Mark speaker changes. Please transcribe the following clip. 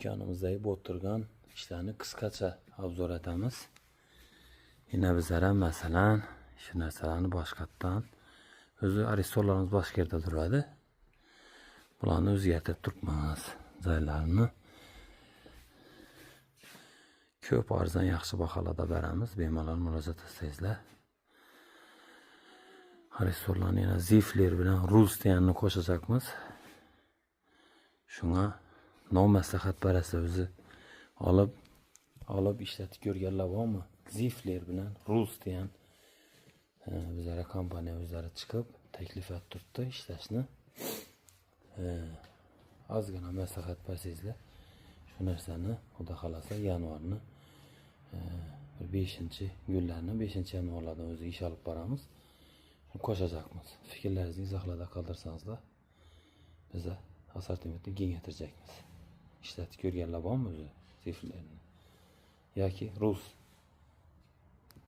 Speaker 1: Do'konimizdagi bo'lib ishlarni qisqacha обзор etamiz. Yana bizlar ham, masalan, shu narsalarni boshqatdan, o'zi aristorlarimiz boshqa yerda turadi. Bularni o'zgartirib turibmiz joylarini. Ko'p arzon, yaxshi baholarda beramiz. Bemalol murojaat etsangizlar. Aristorlarni yana Zifler bilan Rus deganni qo'shacakmiz. Shunga no maslahat berasiz, o'zi olib ishlatib ko'rganlar bormi? Zifler bilan Rus degan bizlarga kompaniya o'zlari chiqib taklif etib turibdi ishlashni. Ozgina maslahat bersangizlar, shu narsani xudo xohlasa yanvarni bir 5-kunlarni, 5-yanvarlardan o'zi ish olib boramiz. Qo'shacakmiz. Fikrlaringizni izohlarda qoldirsangizlar, biza assortimentni kengaytiracakmiz. Ishlatib ko'rganlar bormi o'zi Ziflerni yoki Rus?